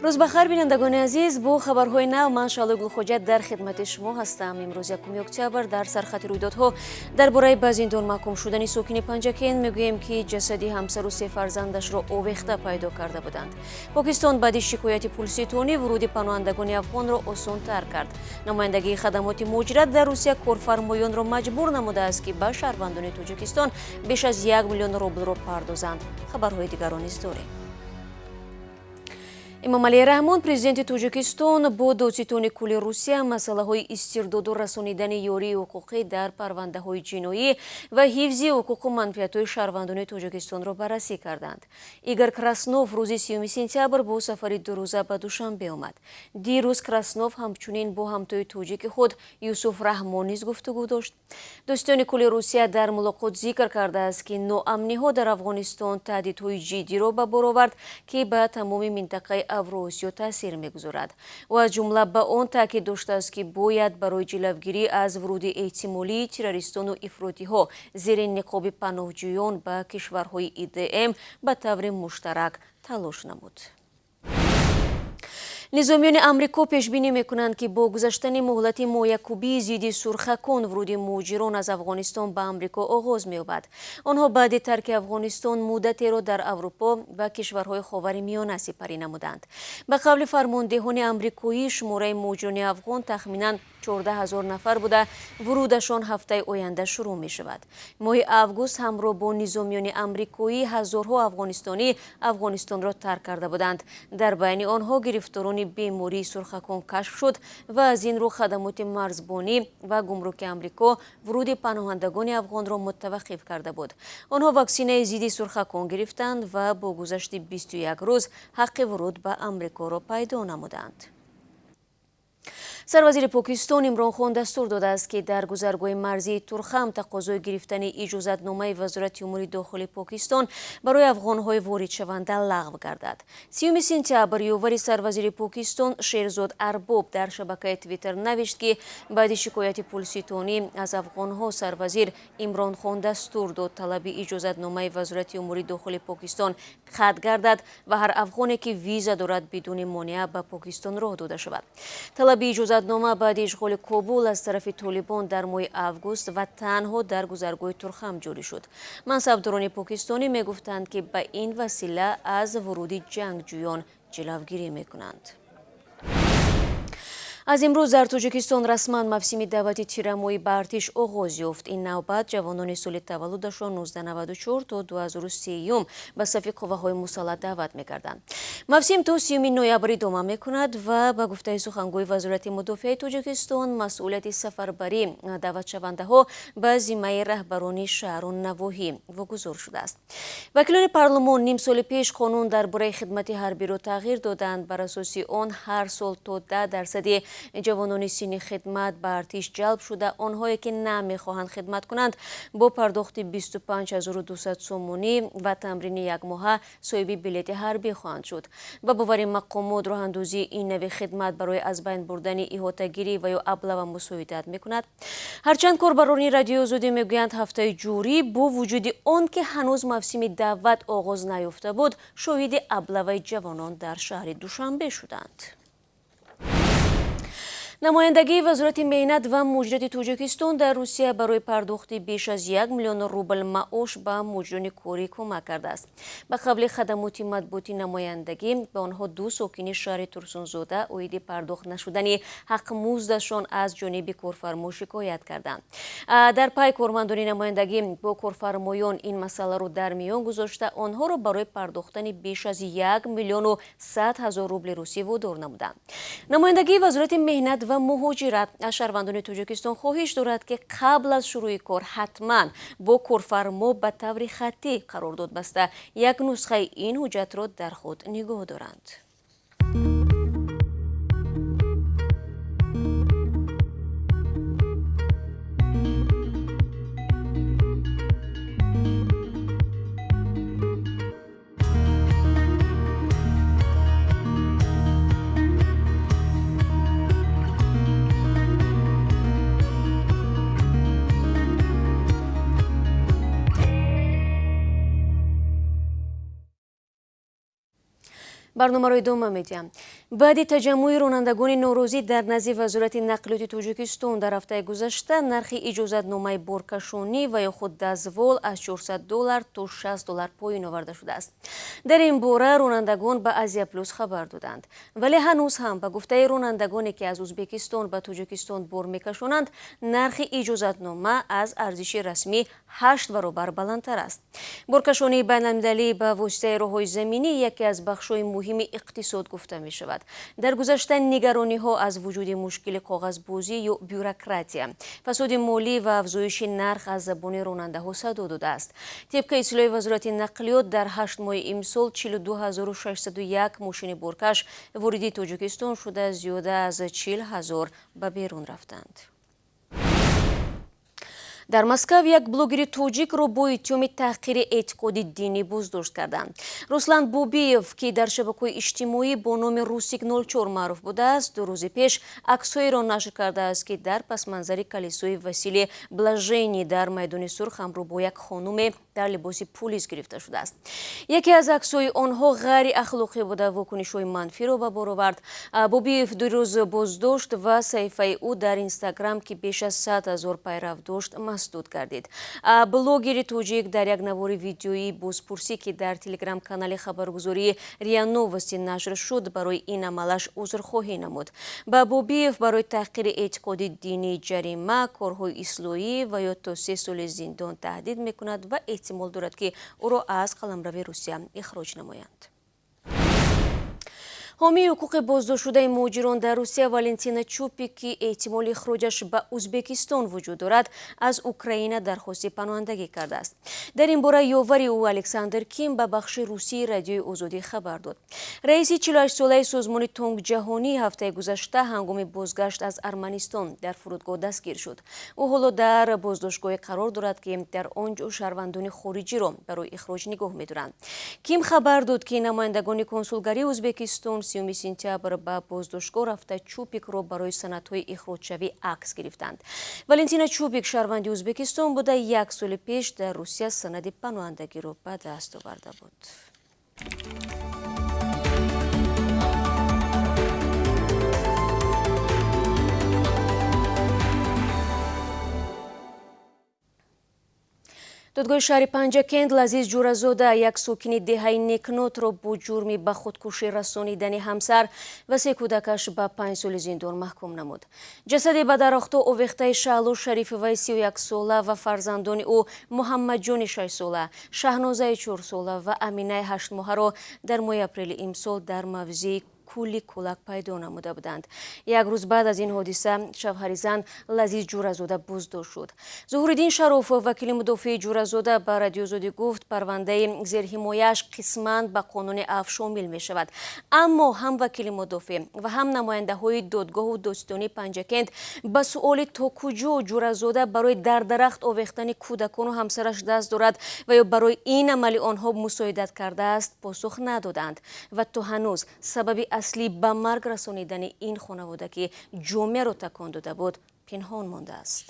Рӯз бахайр, бинандагони азиз. Бо хабарҳои нав ман Шаълои Гулхоҷа дар хидмати шумо ҳастам. Имрӯз 1 октябр дар сархати рӯйдодҳо дар бораи ба зиндон маҳкум шудани сокини Панҷакент мегӯем, ки ҷасади ҳамсару се фарзандашро овехта пайдо карда буданд. Покистон баъди шикояти пулситонӣ вуруди паноҳандагони афғонро осонтар кард. Намояндагии хадамоти муҳоҷират дар Русия корфармоёнро маҷбур намудааст, ки ба шаҳрвандони Тоҷикистон беш аз 1 миллион рублро пардозанд. Хабарҳои дигарро низ дорем. Эмомалӣ Раҳмон, президенти Тоҷикистон, бо додситони кулли Русия масъалаҳои истирдоду расонидани ёрии ҳуқуқӣ дар парвандаҳои ҷиноӣ ва ҳифзи ҳуқуқу манфиатҳои шаҳрвандони Тоҷикистонро баррасӣ карданд. Игор Краснов рӯзи 30 сентябр бо сафари дурӯза ба Душанбе омад. Дирӯз Краснов ҳамчунин бо ҳамтои тоҷики худ Юсуф Раҳмон низ гуфтугӯ дошт. Додситони кулли Русия дар мулоқот зикр кардааст, ки ноамниҳо дар Афғонистон таҳдидҳои ҷиддиро ба бор овард, ки ба тамоми минтақаи Авроосиё таъсир мегузорад. Ӯ аз ҷумла ба он таъкид доштааст, ки бояд барои ҷилавгирӣ аз вуруди эҳтимолии террористону ифротиҳо зери ниқоби паноҳҷӯён ба кишварҳои ИДМ ба таври муштарак талош намуд. Низомиёни Амрико пешбинӣ мекунанд, ки бо гузаштани муҳлати моякубии зидди сурхакон вуруди муҳоҷирон аз Афғонистон ба Амрико оғоз меёбад. Онҳо баъди тарки Афғонистон муддатеро дар Аврупо ва кишварҳои Ховари Миёна сипарӣ намуданд. Ба қавли фармондеҳони амрикоӣ, шумораи муҳоҷирони афғон тахминан 14 000 нафар буда, вурудашон ҳафтаи оянда шурӯъ мешавад. Моҳи август ҳамроҳ бо низомиёни амрикоӣ ҳазорҳо афғонистонӣ Афғонистонро тарк карда буданд. Дар байни онҳо гирифторони бемории сурхакон кашф шуд ва аз ин рӯ хадамоти марзбонӣ ва гумруки Амрико вуруди паноҳандагони афғонро мутаваққиф карда буд. Онҳо ваксинаи зидди сурхакон гирифтанд ва бо гузашти 21 рӯз ҳаққи вуруд ба Амрикоро пайдо намуданд. Сарвазири Покистон Имрон Хон дастур додааст, ки дар гузаргоҳи марзии Турхам тақозои гирифтани иҷозатномаи Вазорати умури дохили Покистон барои афғонҳои воридшаванда лағв гардад. 30 сентябр ёвари сарвазири Покистон Шерзод Арбоб дар шабакаи Твиттер навишт, ки баъди шикояти пулситонӣ аз афғонҳо сарвазир Имрон Хон дастур дод, талаби иҷозатномаи Вазорати умури дохили Покистон қатъ гардад ва ҳар афғоне, ки виза дорад, бидуни монеа ба Покистон роҳ дода шавад. Талаби иҷозатнома баъди ишғоли Кобул аз тарафи Толибон дар моҳи август ва танҳо дар гузаргоҳи Турхам ҷорӣ шуд. Мансабдорони покистонӣ мегуфтанд, ки ба ин васила аз вуруди ҷангҷӯён ҷилавгирӣ мекунанд. Аз имрӯз дар Тоҷикистон расман мавсими даъвати тирамоҳӣ ба артиш оғоз ёфт. Ин навбат ҷавонони соли таваллудашон 1994 то 2003 ба сафи қувваҳои мусаллаҳ даъват мекарданд. Мавсим то 30 ноябр идома мекунад ва ба гуфтаи сухангӯи Вазорати мудофиаи Тоҷикистон, масъулияти сафарбарӣ даъватшавандаҳо ба зиммаи раҳбарони шаҳру навоҳӣ вогузор шудааст. Вакилони парлумон ним соли пеш қонун дар бораи хидмати ҳарбиро тағйир доданд. Бар асоси он ҳар сол то 10 дарсади ҷавонони синни хидмат ба артиш ҷалб шуда, онҳое ки намехоҳанд хидмат кунанд, бо пардохти 25 200 сомонӣ ва тамрини якмоҳа соҳиби билети ҳарбӣ хоҳанд шуд. Ба бовари мақомот, роҳандозии ин нави хидмат барои аз байн бурдани иҳотагирӣ ва ё облава мусоидат мекунад. Ҳарчанд корбарони Радиои Озодӣ мегӯянд, ҳафтаи ҷорӣ бо вуҷуди он ки ҳанӯз мавсими даъват оғоз наёфта буд, шоҳиди облаваи ҷавонон дар шаҳри Душанбе шуданд. Намояндагии Вазорати меҳнат ва муҳоҷирати Тоҷикистон дар Русия барои пардохти беш аз 1 миллион рубл маош ба муҳоҷирони корӣ кӯмак кардааст. Ба қавли хадамоти матбуоти намояндагӣ, ба онҳо ду сокини шаҳри Турсунзода оиди пардохт нашудани ҳақмуздашон аз ҷониби корфармо шикоят карданд. Дар пай кормандони намояндагӣ бо корфармоён ин масъаларо дар миён гузошта, онҳоро барои пардохтани беш аз 1 миллиону 100 ҳазор рубли русӣ водор намуданд. Намояндагии Вазорати меҳнат ва муҳоҷират аз шаҳрвандони Тоҷикистон хоҳиш дорад, ки қабл аз шурӯи кор ҳатман бо корфармо ба таври хаттӣ қарордод баста, як нусхаи ин ҳуҷҷатро дар худ нигоҳ доранд. Барномаро идома медиҳам. Баъди таҷаммуи ронандагони норозӣ дар назди Вазорати нақлиёти Тоҷикистон дар ҳафтаи гузашта, нархи иҷозатномаи боркашонӣ ва ё худ дозвол аз $400 то $60 поён оварда шудааст. Дар ин бора ронандагон ба Азия Плюс хабар доданд. Вале ҳанӯз ҳам, ба гуфтаи ронандагоне, ки аз Ӯзбекистон ба Тоҷикистон бор мекашонанд, нархи иҷозатнома аз арзиши расмӣ 8 баробар баландтар аст. Боркашонии байналмилалӣ ба воситаи роҳҳои заминӣ яке аз бахшҳои муҳими иқтисод гуфта мешавад. Дар гузашта нигарониҳо аз вуҷуди мушкили коғазбозӣ ё бюрократия, фасоди молӣ ва афзоиши нарх аз забони ронандаҳо садо додааст. Тибқи иттилои Вазорати нақлиёт, дар 8 моҳи имсол 42 601 мошини боркаш вориди Тоҷикистон шуда, зиёда аз 40 ҳазор ба берун рафтанд. Дар Москав як блогери тоҷикро бо иттиҳоми таҳқири эътиқоди динӣ боздошт карданд. Руслан Бобиев, ки дар шабакаҳои иҷтимоӣ бо номи Русик 04 маъруф будааст, 2 рӯзи пеш аксҳоеро нашр кардааст, ки дар пасманзари калисои Василий Блаженный дар Майдони Сурх ҳамроҳ бо як хонуме дар либоси пулис гирифта шудааст. Яке аз аксҳои онҳо ғайриахлоқӣ буда, вокунишҳои манфиро ба бор овард. Бобиев дирӯз боздошт ва саҳифаи ӯ дар Инстаграм, ки беш аз 100 000 пайрав дошт, масдуд гардид. Блогери тоҷик дар як навори видеоии бозпурсӣ, ки дар телеграм-канали хабаргузории РИА Новости нашр шуд, барои ин амалаш узрхоҳӣ намуд. Ба Бобиев барои таҳқири эътиқоди динӣ ҷарима, корҳои ислоҳӣ ва ё то 3 соли зиндон таҳдид мекунад ва эҳтимол дорад, ки ӯро аз қаламрави Русия ихроҷ намоянд. Ҳомии ҳуқуқи боздоштшудаи муҳоҷирон дар Русия Валентина Чупик, ки эҳтимоли ихроҷаш ба Ӯзбекистон вуҷуд дорад, аз Украина дархости паноҳандагӣ кардааст. Дар ин бора ёвари ӯ Александр Ким ба бахши русии Радиои Озодӣ хабар дод. Раиси 48-солаи созмони Тонгҷаҳонӣ ҳафтаи гузашта ҳангоми бозгашт аз Арманистон дар фурудгоҳ дастгир шуд. Ӯ ҳоло дар боздоштгоҳе қарор дорад, ки дар он ҷо шаҳрвандони хориҷиро барои ихроҷ нигоҳ медоранд. Ким хабар дод, ки намояндагони консулгарии Ӯзбекистон 30 сентябр ба боздоштгоҳ рафта, Чупикро барои санадҳои ихроҷшавӣ акс гирифтанд. Валентина Чупик шаҳрванди Ӯзбекистон буда, як соли пеш дар Русия санади паноҳандагиро ба даст оварда буд. Додгоҳи шаҳри Панҷакент Лазиз Ҷуразода, як сокини деҳаи Некнотро, бо ҷурми ба худкушӣ расонидани ҳамсар ва се кӯдакаш ба 5 соли зиндон маҳкум намуд. Ҷасади ба дарахтҳо овехтаи Шаҳло Шарифоваи 31-сола ва фарзандони ӯ Муҳаммадҷони 6-сола, Шаҳнозаи 4-сола ва Аминаи 8-моҳаро дар моҳи апрели имсол дар мавзеи Кӯли Кӯлак пайдо намуда буданд. Як рӯз баъд аз ин ҳодиса шавҳари зан Лазиз Ҷуразода боздошт шуд. Зуҳуриддин Шарофов, вакили мудофиаи Ҷуразода, ба Радиоозодӣ гуфт, парвандаи зерҳимояаш қисман ба қонуни афв шомил мешавад. Аммо ҳам вакили мудофиъ ва ҳам намояндаҳои додгоҳу додситонии Панҷакент ба суоли то куҷо Ҷуразода барои дар дарахт овехтани кӯдакону ҳамсараш даст дорад ва ё барои ин амали онҳо мусоидат кардааст, посух надоданд ва то ҳанӯз сабаби аслӣ ба марг расонидани ин хонавода, ки ҷомеаро такон дода буд, пинҳон мондааст.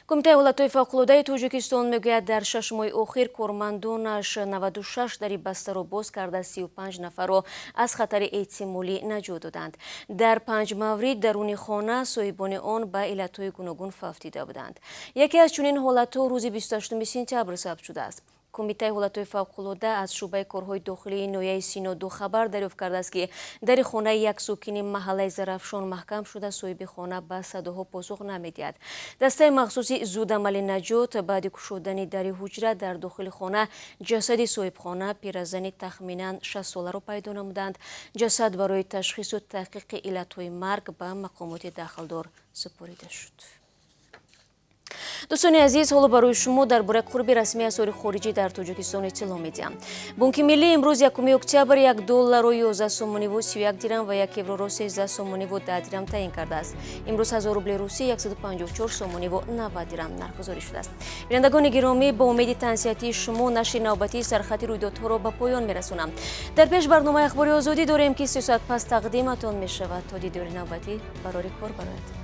Кумитаи ҳолатҳои фавқулодаи Тоҷикистон мегӯяд, дар 6 моҳи охир кормандонаш 96 дари бастаро боз карда, 35 нафарро аз хатари эҳтимолӣ наҷот доданд. Дар панҷ маврид даруни хона соҳибони он ба иллатҳои гуногун фавтида буданд. Яке аз чунин ҳолатҳо рӯзи 28 сентябр сабт шудааст. Кумитаи ҳолатҳои фавқулода аз шӯъбаи корҳои дохилии ноҳияи Сино-2 хабар дарёфт кардааст, ки дари хонаи як сокини маҳаллаи Зарафшон маҳкам шуда, соҳиби хона ба садоҳо посух намедиҳад. Дастаи махсуси зудамали наҷот баъди кушодани дари ҳуҷра дар дохили хона ҷасади соҳибхона, пиразани тахминан 60-соларо пайдо намуданд. Ҷасад барои ташхису таҳқиқи иллатҳои марг ба мақомоти дахлдор супорида шуд. Дӯстони азиз, ҳоло барои шумо дар бораи қурби расмии асъори хориҷӣ дар Тоҷикистон иттилоъ медиҳам. Бонки Миллӣ имрӯз, 1 октябр, як долларро 11 сомониву 31 дирам ва як евроро 13 сомониву 10 дирам таъин кардааст. Имрӯз 1000 рубли русӣ 154 сомониву 90 дирам нархгузорӣ шудааст. Бинандагони гиромӣ, бо умеди тансиҳатии шумо нашри навбатии Сархати рӯйдодҳоро ба поён мерасонам. Дар пеш барномаи Ахбори Озодӣ дорем, ки 3 соат пас тақдиматон мешавад. То дидори навбатӣ барори кор барояд.